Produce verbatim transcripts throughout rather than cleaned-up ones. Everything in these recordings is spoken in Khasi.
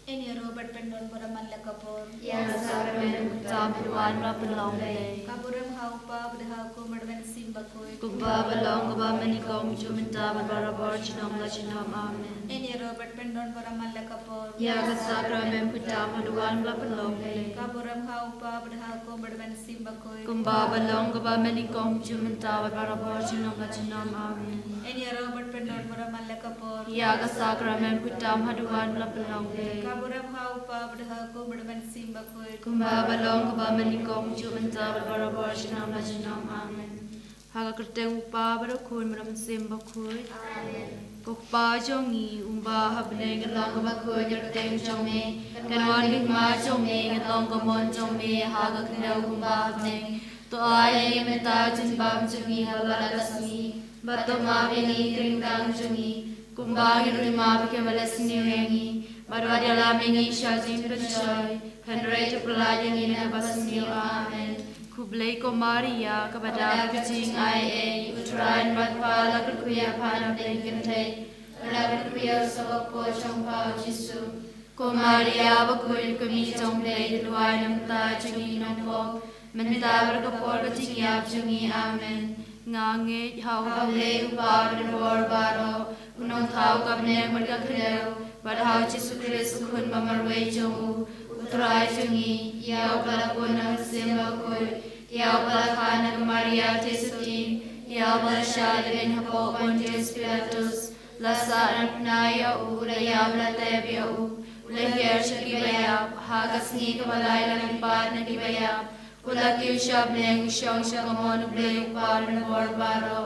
Yn ïaroh bad pyndon bor man la ka por. Ïa ka sakramen khuid tam haduh ba la pynlong Blei. Ka burom ha u Kpa bad ha u Khun bad ha u Mynsiem Bakhuid. Kumba ba long, kumba mynnyngkong, mynta bad barabor, junom la junom. Amen. Yn ïaroh bad pyndon bor man la ka por. Ïa ka sakramen khuid tam haduh ba la pynlong Blei. Ka burom ha u Kpa bad ha u Khun bad ha u Mynsiem Bakhuid. Kumba ba long, kumba mynnyngkong, mynta bad barabor, junom la junom. Amen. Yn ïaroh bad pyndon bor man la ka por. Ïa ka sakramen khuid tam haduh ba la pynlong Blei. Ka burom ha u Kpa bad ha u Khun bad ha u Mynsiem Bakhuid. Kumba ba long, kumba mynnyngkong, mynta bad barabor, junom la junom. Amen. Ha ka kyrteng u Kpa bad u Khun bad u Mynsiem Bakhuid. Amen. Ko Kpa jong ngi uba ha bneng, ngan long kaba khuid ïa ka kyrteng jong me. Kan wan ka hima jong me, ngan long ka mon jong me ha ka khyndew kumba ha bneng. To ai ïa ngi mynta ka jingbam jong ngi ha kawei ka sngi. Bad to map ïa ngi ki ryngkang jong ngi, kumba ngi ruh ngi map ïa kiba la sniew ïa ngi. Bad wat ïalam ïa ngi sha ka jingpynshoi, hynrei to pyllait ïa ngi na kaba sniew. Amen. Khublei ko Maria, kaba dap ka jingai ei, U Trai u don bad pha, la kyrkhu ïa pha na pdeng kynthei, la kyrkhu ïa u sohkpoh jong pha u Jisu. Ko Maria bakhuid, ka kmie jong U Blei, to duwai namar kata jong ngi ki nongpop, mynta bad ha ka por ka jingïap jong ngi. Amen. Nga ngeit ha U Blei U Kpa uba don bor baroh, U Nongthaw ka bneng bad ka khyndew, bad ha u Jisu Khrist U Khun ba marwei jong U, U Trai jong ngi, ïa uba la pun na u Mynsiem Bakhuid, ïa uba la kha na ka Maria Theisotti, ïa uba la shah lehbeiñ hapoh Pontius Pilatus, la sahnarphna ïa U, la ïap la tep ïa U, la hiar sha kiba ïap, ha ka sngi kaba lai la mihpat na kiba ïap, U la kiew sha bneng, U shong sha kamon U Blei U Kpa uba don bor baroh.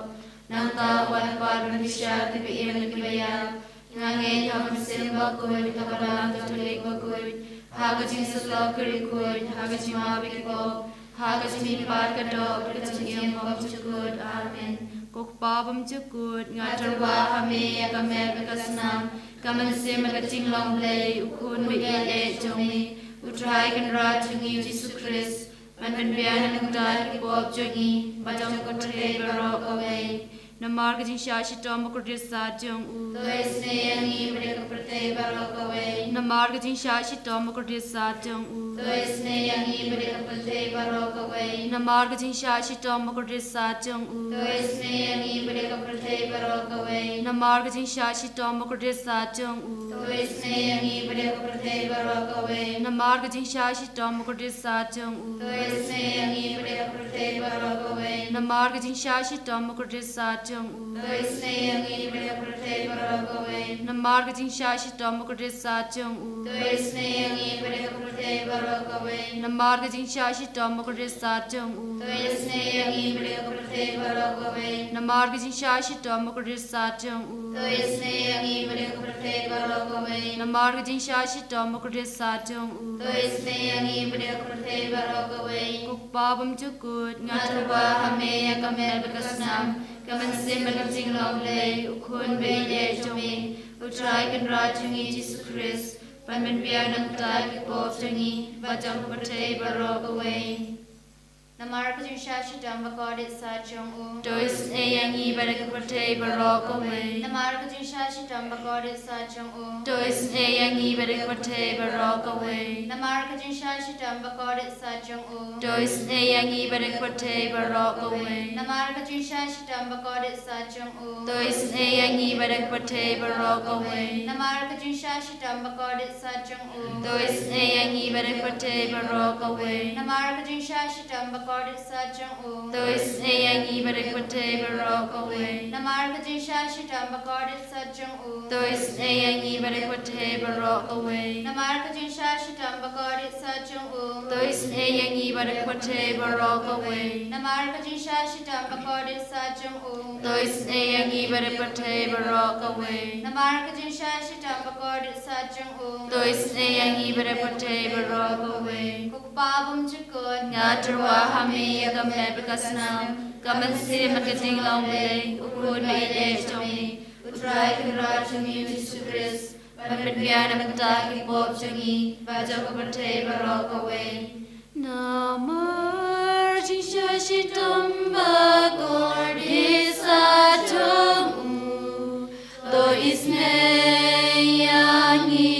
Nangta U wan pat ban bishar kiba im bad kiba ïap. Nga ngeit ha u Mynsiem Bakhuid, ha ka Balang Katholik bakhuid, ha ka jingsyllok ki riewkhuid, ha ka jingmap ïa ki pop, ha ka jingmihpat ka doh, bad ka jingim bymjukut. Amen. Ko Kpa bymjukut, nga tyrwa ha me ïa ka met bad ka snam, ka mynsiem bad ka jinglong Blei, U Khun ba ïeit jong me, U Trai Kynrad jong ngi U Jisu Khrist, ban pynbiang na ka bynta ki pop jong ngi bad jong ka pyrthei baroh kawei. Namar ka jingshah shitom bakordit sat jong U, to isynei ïa ngi bad ïa ka pyrthei baroh kawei. Namar ka jingshah shitom bakordit sat jong U, to isynei ïa ngi bad ïa ka pyrthei baroh kawei. Namar ka jingshah shitom bakordit sat jong U, to isynei ïa ngi bad ïa ka pyrthei baroh kawei. Namar ka jingshah shitom bakordit sat jong U, to isynei ïa ngi bad ïa ka pyrthei baroh kawei. Namar ka jingshah shitom bakordit sat jong U, to isynei ïa ngi bad ïa ka pyrthei baroh kawei. Namar ka jingshah shitom bakordit sat jong U, to isynei ïa ngi bad ïa ka pyrthei baroh kawei. Namar ka jingshah shitom bakordit sat jong U, to isynei ïa ngi bad ïa ka pyrthei baroh kawei. Namar ka jingshah shitom bakordit sat jong U, to isynei ïa ngi bad ïa ka pyrthei baroh kawei. Namar ka jingshah shitom bakordit sat jong U, to isynei ïa ngi bad ïa ka pyrthei baroh kawei. Namar ka jingshah shitom bakordit sat jong U, to isynei ïa ngi bad ïa ka pyrthei baroh kawei. Ko Kpa bymjukut, nga tyrwa ha me ïa ka met bad ka snam, ka mynsiem bad ka jinglong Blei, U Khun ba ïeit jong me, U Trai Kynrad jong ngi Jisu Khrist, ban pynbiang na ka bynta ki pop jong ngi bad jong ka pyrthei baroh kawei. Namar ka jingshah shitom bakordit sat jong U, to isynei ïa ngi bad ïa ka pyrthei baroh kawei. Namar ka jingshah shitom bakordit sat jong U, to isynei ïa ngi bad ïa ka pyrthei baroh kawei. Namar ka jingshah shitom bakordit sat jong U, to isynei ïa ngi bad ïa ka pyrthei baroh kawei. Namar ka jingshah shitom bakordit sat jong U, to isynei ïa ngi bad ïa ka pyrthei baroh kawei. Namar ka jingshah shitom bakordit sat jong U, to isynei ïa ngi bad ïa ka pyrthei baroh kawei. Namar ka jingshah shitom bakordit sat jong U, to isynei ïa ngi bad ïa ka pyrthei baroh kawei. Namar ka jingshah shitom bakordit sat jong U, to isynei ïa ngi bad ïa ka pyrthei baroh kawei. Namar ka jingshah shitom bakordit sat jong U, to isynei ïa ngi bad ïa ka pyrthei baroh kawei. Namar ka jingshah shitom bakordit sat jong U, to isynei ïa ngi bad ïa ka pyrthei baroh kawei. Namar ka jingshah shitom bakordit sat jong U, to isynei ïa ngi bad ïa ka pyrthei baroh kawei. Ko Kpa bymjukut, nga tyrwa ha me ïa ka met bad ka snam, ka mynsiem bad ka jinglong Blei, U Khun ba ïeit jong me, U Trai Kynrad jong ngi U Jisu Khrist, ban pynbiang na ka bynta ki pop jong ngi bad jong ka pyrthei baroh kawei. Namar jingshah shitom bakordit sat jong U, to isynei ïa ngi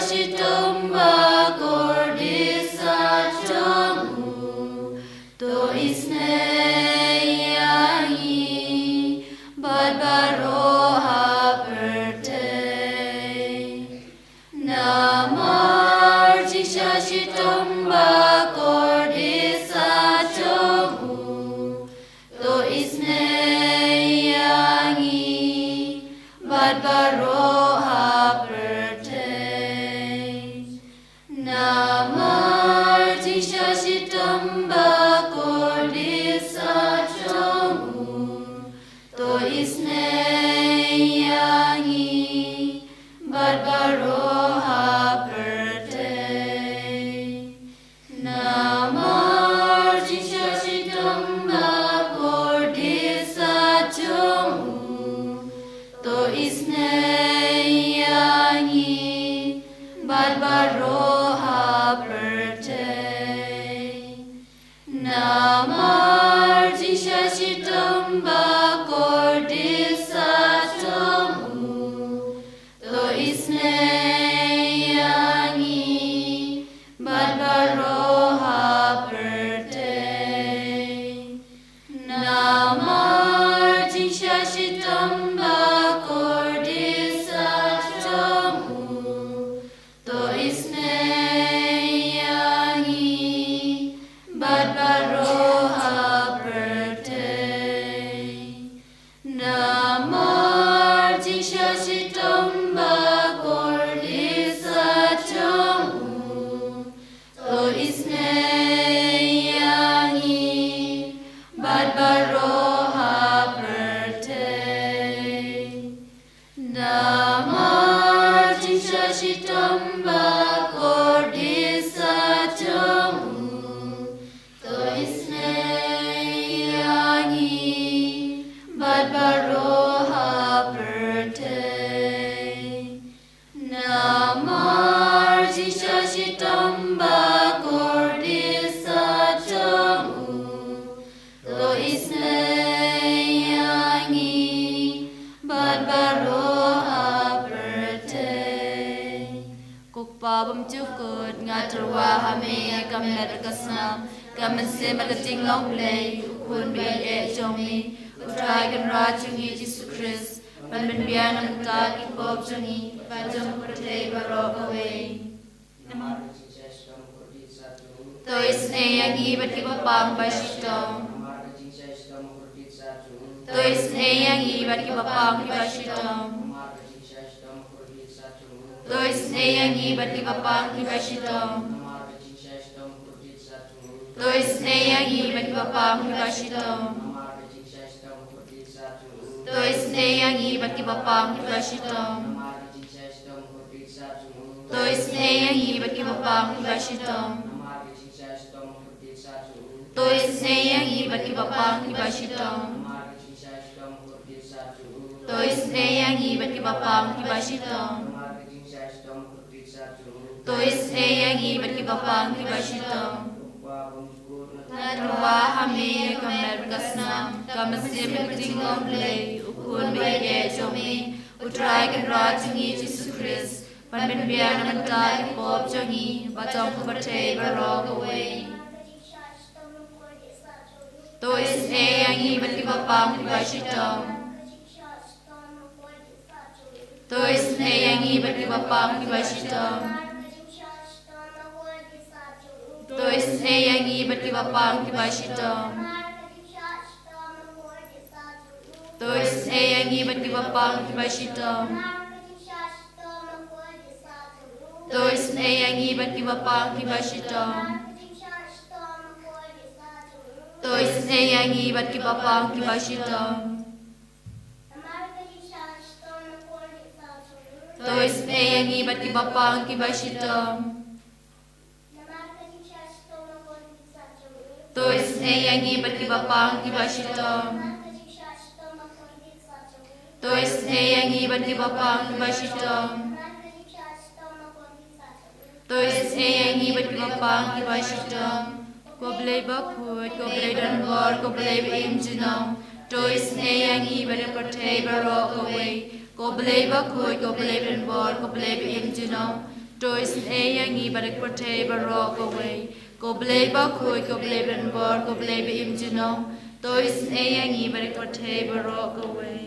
shitom ba kordit sah jong u, to isynei ïa ngi bad baroh ha pyrthei. Namar jingshah shitom ba kordit sah jong u, to isynei ïa ngi bad baroh ha pyrthei. Namar jingshah shitom ba kordit sah jong u, to isynei ïa ngi bad baroh ha pyrthei. Namar jingshah shitom ba kordit sah jong u, to isynei ïa ngi bad baroh ha pyrthei. Namar jingshah shitom ba kordit sah jong u, to isynei ïa ngi bad baroh ha pyrthei. Namar jingshah shitom ba kordit sah jong u, to isynei ïa ngi bad baroh ha pyrthei. Namar jingshah shitom ba kordit sah jong u, to isynei ïa ngi bad baroh ha pyrthei. Namar jingshah shitom ba kordit sah jong u, to isynei ïa ngi bad baroh ha pyrthei. Namar jingshah shitom ba kordit sah jong u, to isynei ïa ngi bad baroh ha pyrthei. Ko Kpa bymjukut, nga tyrwa ha me ïa ka met bad ka snam, ka mynsiem bad ka jinglong Blei, U Khun ba ïeit jong me, U Trai Kynrad jong ngi Jisu Khrist, ban pynbiang na ka bynta ki pop jong ngi bad jong ka pyrthei baroh kawei. To isynei ïa ngi bad kiba pang kiba shitom. To isynei ïa ngi bad kiba pang kiba shitom. To isynei ïa ngi bad kiba pang kiba shitom. To isynei ïa ngi bad kiba pang kiba shitom. To isynei ïa ngi bad kiba pang kiba shitom. To isynei ïa ngi bad kiba pang kiba shitom. To isynei ïa ngi bad kiba pang kiba shitom. To isynei ïa ngi bad kiba pang kiba shitom. To isynei ïa ngi bad kiba pang kiba shitom. Nga tyrwa ha me ïa ka met bad ka snam, ka mynsiem bad ka jinglong Blei, U Khun ba ïeit jong me, U Trai Kynrad jong ngi Jisu Khrist, ban pynbiang na ka bynta ki pop jong ngi bad jong ka pyrthei baroh kawei. To isynei ïa ngi bad kiba pang kiba shitom. To isynei ïa ngi bad kiba pang kiba shitom. To isynei ïa ngi bad kiba pang kiba shitom. To isynei ïa ngi bad kiba pang kiba shitom. To isynei ïa ngi bad kiba pang kiba shitom. To isynei ïa ngi bad kiba pang kiba shitom. To isynei ïa ngi bad kiba pang kiba shitom. To isynei ïa ngi bad kiba pang kiba shitom. To isynei ïa ngi bad kiba pang kiba shitom. To isynei ïa ngi bad kiba pang kiba shitom. Ko Blei bakhuid, ko Blei donbor, ko Blei ba im junom. To isynei ïa ngi bad ka pyrthei baroh kawei. Ko Blei bakhuid, ko Blei donbor, ko Blei ba im junom. To isynei ïa ngi bad ïa ka pyrthei baroh kawei. Ko Blei bakhuid, ko Blei donbor, ko Blei ba im junom. To isynei ïa ngi bad ïa ka pyrthei baroh kawei.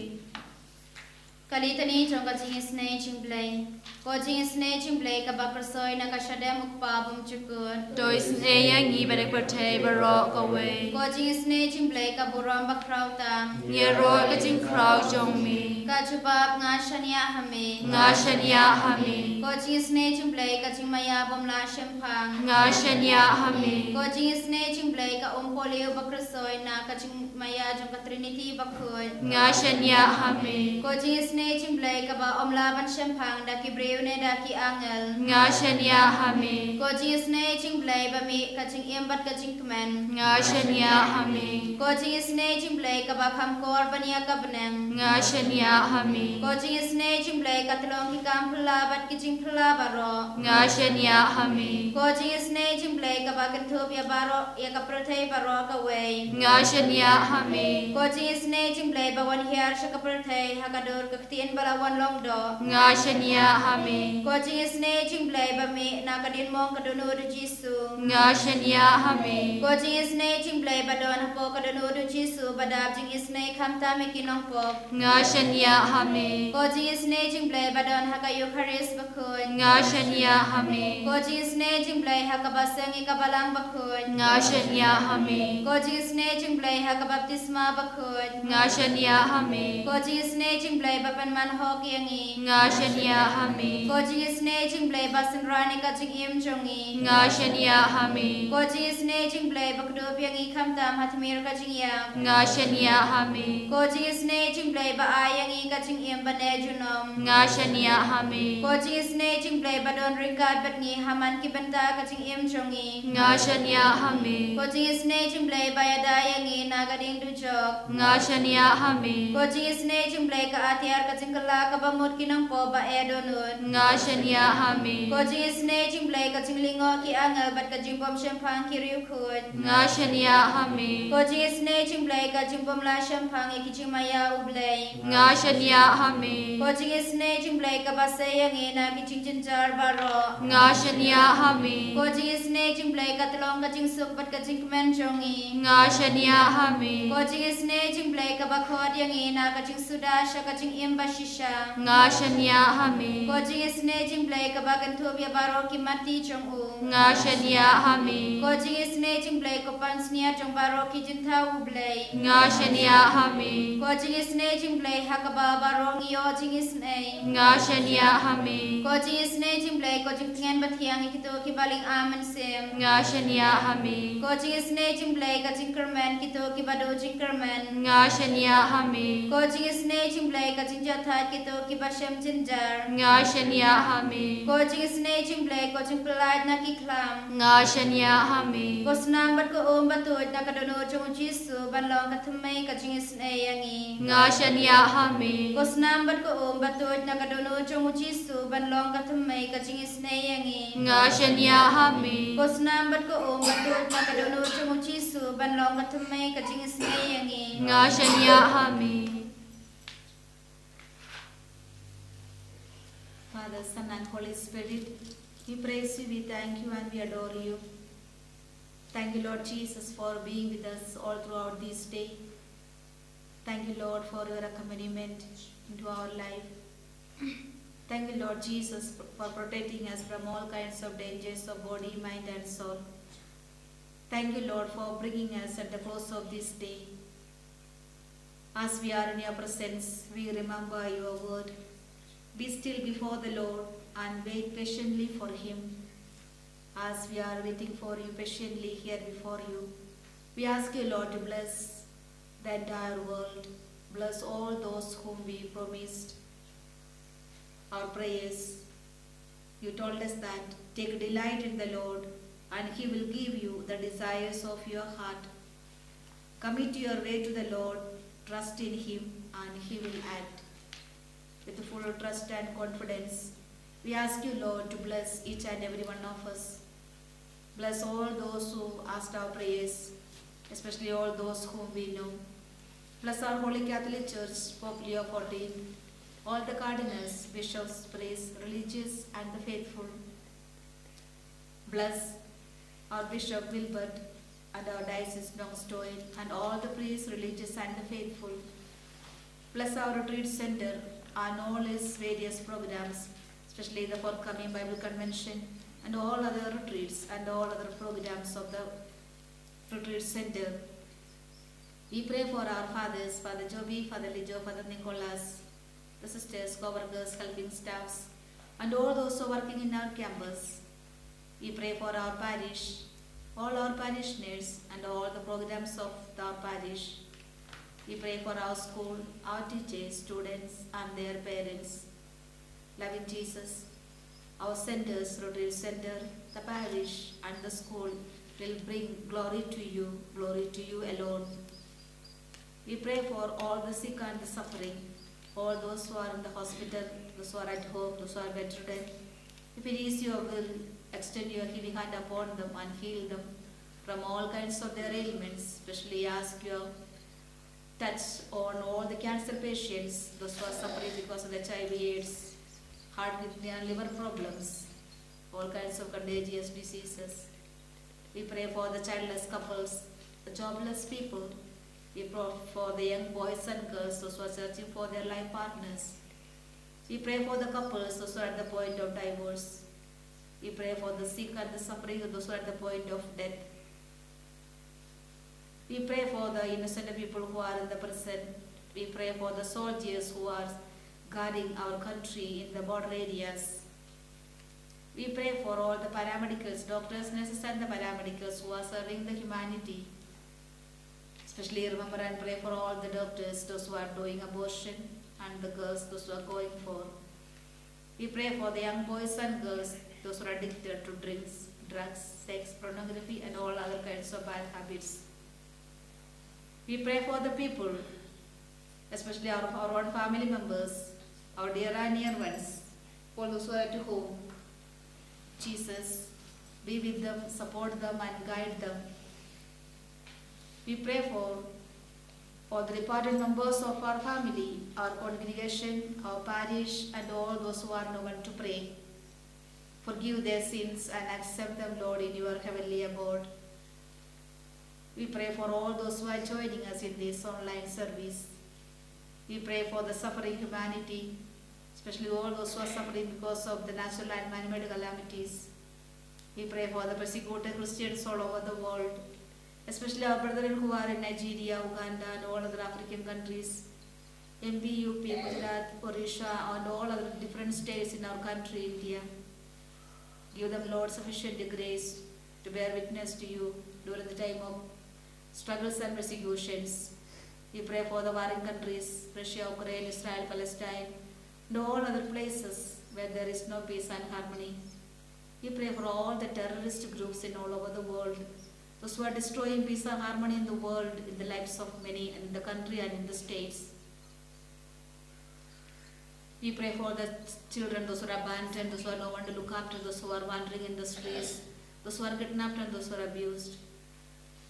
Ka litani jong ka jingisynei jong u Blei. Ko jingisynei jong u Blei kaba pyrshoi na ka shadem u Kpa bymjukut. To isynei ïa ngi bad ïa ka pyrthei baroh kawei. Ko jingisynei jong u Blei ka burom bakhraw tam. Ïaroh ka jingkhraw jong me. Ka jubab, nga shaniah ha me. Nga shaniah ha me. Ko jingisynei jong u Blei ka jingmaïa bym lah shemphang. Nga shaniah ha me. Ko jingisynei jong u Blei ka um polio ba pyrshoi na ka jingmaïa jong ka Trinity bakhuid. Nga shaniah ha me. Ko jingisynei jong u Blei kaba ym lah ban shemphang da ki briew ne da ki angel. Nga shaniah ha me. Ko jingisynei jong u Blei ba mih ka jingim bad ka jingkmen. Nga shaniah ha me. Ko jingisynei jong u Blei kaba kham kor ban ïa ka bneng. Nga shaniah ha me. Ko jingisynei jong u Blei ka tyllong ki kam phylla bad ki jingphylla baroh. Nga shaniah ha me. Ko jingisynei jong u Blei kaba kynthup ïa baroh, ïa ka pyrthei baroh kawei. Nga shaniah ha me. Ko jingisynei jong u Blei ba wan hiar sha ka pyrthei ha ka dur ka ktien ba la wan long doh. Nga shaniah ha me. Ko jingisynei jong u Blei ba mih na ka diengmong ka dohnud u Jisu. Nga shaniah ha me. Ko jingisynei jong u Blei ba don hapoh ka dohnud u Jisu ba dap jingisynei khamtam ïa ki nongpop. Nga shaniah ha me. Ko jingisynei jong u Blei ba don ha ka Eukharist bakhuid. Nga shaniah ha me. Ko jingisynei jong u Blei ha kaba seng ïa ka balang bakhuid. Nga shaniah ha me. Ko jingisynei jong u Blei ha ka baptisma bakhuid. Nga shaniah ha me. Ko jingisynei jong u Blei ba pynman hok ïa ngi. Nga shaniah ha me. Ko jingisynei jong u Blei ba synran ïa ka jingim jong ngi. Nga shaniah ha me. Ko jingisynei jong u Blei ba kdup ïa ngi khamtam ha tmier ka jingïap. Nga shaniah ha me. Ko jingisynei jong u Blei ba ai ïa ngi ka jingim ba neh junom. Nga shaniah ha me. Ko jingisynei jong u Blei ba don ryngkat bad ngi ha man ki bynta ka jingim jong ngi. Nga shaniah ha me. Ko jingisynei jong u Blei ba ïada ïa ngi na ka ding dujok. Nga shaniah ha me. Ko jingisynei jong u Blei ka atiar ka jingkylla kaba mut ki nongpop ba eh dohnud. Nga shaniah ha me. Ko jingisynei jong u Blei ka jinglyngngoh ki angel bad ka jingbymshemphang ki riewkhuid. Nga shaniah ha me. Ko jingisynei jong u Blei ka jingbymlah shemphang ïa ki jingmaïa u Blei. Nga shaniah ha me. Ko jingisynei jong u Blei kaba sei ïa ngi na ki jingjynjar baroh. Nga shaniah ha me. Ko jingisynei jong u Blei ka tyllong ka jingsuk bad ka jingkmen jong ngi. Nga shaniah ha me. Ko jingisynei jong u Blei kaba khot ïa ngi na ka jingsuda sha ka jingim bashisha. Nga shaniah ha me. Ko jingisynei jong u Blei kaba kynthup ïa baroh ki matti jong u. Nga shaniah ha me. Ko jingisynei jong u Blei ko pansngiat jong baroh ki jingthaw u Blei. Nga shaniah ha me. Ko jingisynei jong u Blei ha kaba baroh ngi ïoh jingisynei. Nga shaniah ha me. Ko jingisynei jong u Blei ko jingtngen bathiang ïa kito kiba lyngba mynsiem. Nga shaniah ha me. Ko jingisynei jong u Blei ka jingkyrmen kito kiba duh jingkyrmen. Nga shaniah ha me. Ko jingisynei jong u Blei ka jingjahthait kito kiba shem jynjar. Nga shaniah ha me. Ko jingisynei jong u Blei ko jingpyllait na ki khlam. Nga shaniah ha me. Ko snam bad ko um ba tuid na ka dohnud jong u Jisu ban long ka thymmei ka jingisynei ïa ngi. Nga shaniah ha me. Ko snam bad ko um ba tuid na ka dohnud jong u Jisu ban long ka thymmei ka jingisynei ïa ngi. Nga shaniah ha me. Ko snam bad ko um ba tuid na ka dohnud jong u Jisu ban long ka thymmei ka jingisynei ïa ngi. Nga shaniah ha me. Father, Son, and Holy Spirit, we praise you, we thank you, and we adore you. Thank you, Lord Jesus, for being with us all throughout this day. Thank you, Lord, for your accompaniment into our life. Thank you, Lord Jesus, for protecting us from all kinds of dangers of body, mind, and soul. Thank you, Lord, for bringing us at the close of this day. As we are in your presence, we remember your word. Be still before the Lord and wait patiently for him. As we are waiting for you patiently here before you, we ask you, Lord, to bless the entire world. Bless all those whom we promised our prayers. You told us that, "Take delight in the Lord, and he will give you the desires of your heart." Commit your way to the Lord, trust in him, and he will act. With full trust and confidence, we ask you, Lord, to bless each and every one of us. Bless all those who asked our prayers, especially all those whom we know. Bless our Holy Catholic Church, Pope Leo fourteen, all the cardinals, bishops, priests, religious, and the faithful. Bless our Bishop Wilbert and our Diocese Nongstoin and all the priests, religious and the faithful. Bless our retreat center and all its various programs, especially the forthcoming Bible convention and all other retreats and all other programs of the retreat center. We pray for our fathers, Father Joby, Father Lijo, Father Nicholas, the sisters, co-workers, helping staffs, and all those who are working in our campus. We pray for our parish, all our parishioners, and all the programs of our parish. We pray for our school, our teachers, students, and their parents. Loving Jesus, our centers, Rotary Center, the parish, and the school will bring glory to you, glory to you alone. We pray for all the sick and the suffering, all those who are in the hospital, those who are at home, those who are bedridden. If it is your will, extend your healing hand upon them and heal them from all kinds of their ailments, especially ask your touch on all the cancer patients, those who are suffering because of H I V AIDS, heart, kidney, and liver problems, all kinds of contagious diseases. We pray for the childless couples, the jobless people. We pray for the young boys and girls, those who are searching for their life partners. We pray for the couples, those who are at the point of divorce. We pray for the sick and the suffering, those who are at the point of death. We pray for the innocent people who are in the prison. We pray for the soldiers who are guarding our country in the border areas. We pray for all the paramedicals, doctors, nurses, and the paramedicals who are serving the humanity. Especially remember and pray for all the doctors, those who are doing abortion, and the girls, those who are going for. We pray for the young boys and girls, those who are addicted to drinks, drugs, sex, pornography, and all other kinds of bad habits. We pray for the people, especially our, our own family members, our dear and near ones, all those who are at home. Jesus, be with them, support them, and guide them. We pray for all the departed members of our family, our congregation, our parish, and all those who are no one to pray. Forgive their sins and accept them, Lord, in your heavenly abode. We pray for all those who are joining us in this online service. We pray for the suffering humanity, especially all those who are suffering because of the natural and man-made calamities. We pray for the persecuted Christians all over the world, especially our brethren who are in Nigeria, Uganda, and all other African countries, M P, U P, Gujarat, Odisha, and all other different states in our country, India. Give them, Lord, sufficient grace to bear witness to you during the time of struggles and persecutions. We pray for the warring countries, Russia, Ukraine, Israel, Palestine, and all other places where there is no peace and harmony. We pray for all the terrorist groups in all over the world, those who are destroying peace and harmony in the world, in the lives of many, in the country and in the states. We pray for the children, those who are abandoned, those who are no one to look after, those who are wandering in the streets, those who are kidnapped and those who are abused.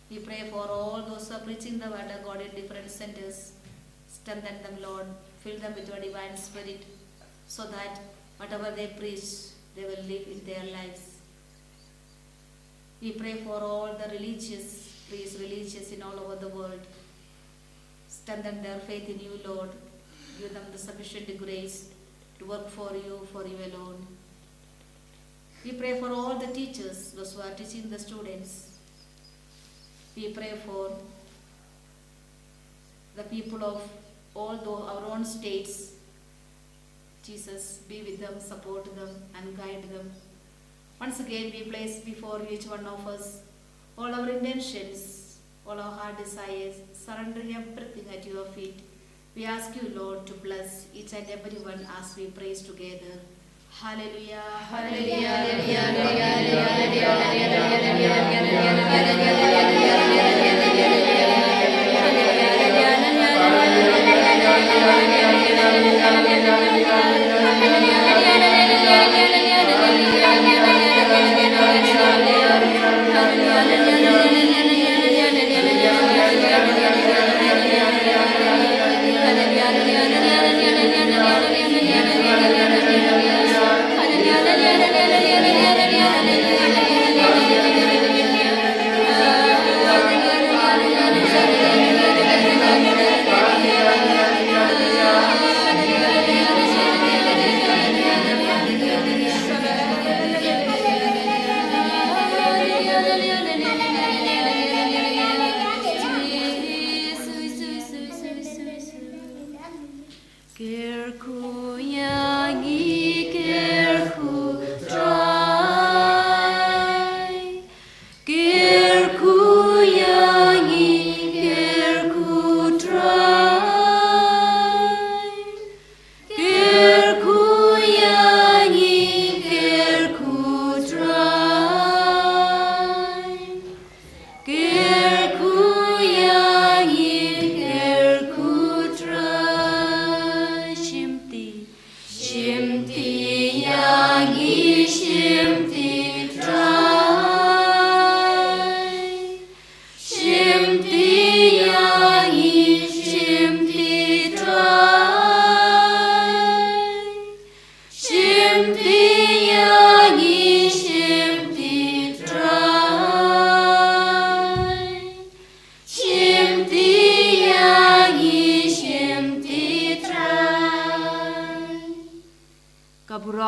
We pray for all those who are preaching the word of God in different centers. Strengthen them, Lord. Fill them with your divine spirit, so that whatever they preach, they will live in their lives. We pray for all the religious, priests, religious in all over the world. Strengthen their faith in you, Lord. Give them the sufficient grace to work for you, for you alone. We pray for all the teachers, those who are teaching the students. We pray for the people of all the, our own states. Jesus, be with them, support them, and guide them. Once again, we place before each one of us all our intentions, all our heart desires, surrendering everything at your feet. We ask you, Lord, to bless each and every one as we praise together. Hallelujah, hallelujah, hallelujah.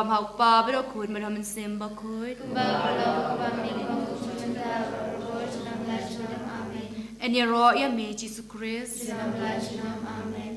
Bad ha u Kpa bad ha u Khun bad ha u Mynsiem Bakhuid. Kumba ka long, kumba mynta, kumba mynta, bad baroh junom la junom. Amen. Yn ïaroh ïa me Jisu Khrist. Junom la junom. Amen.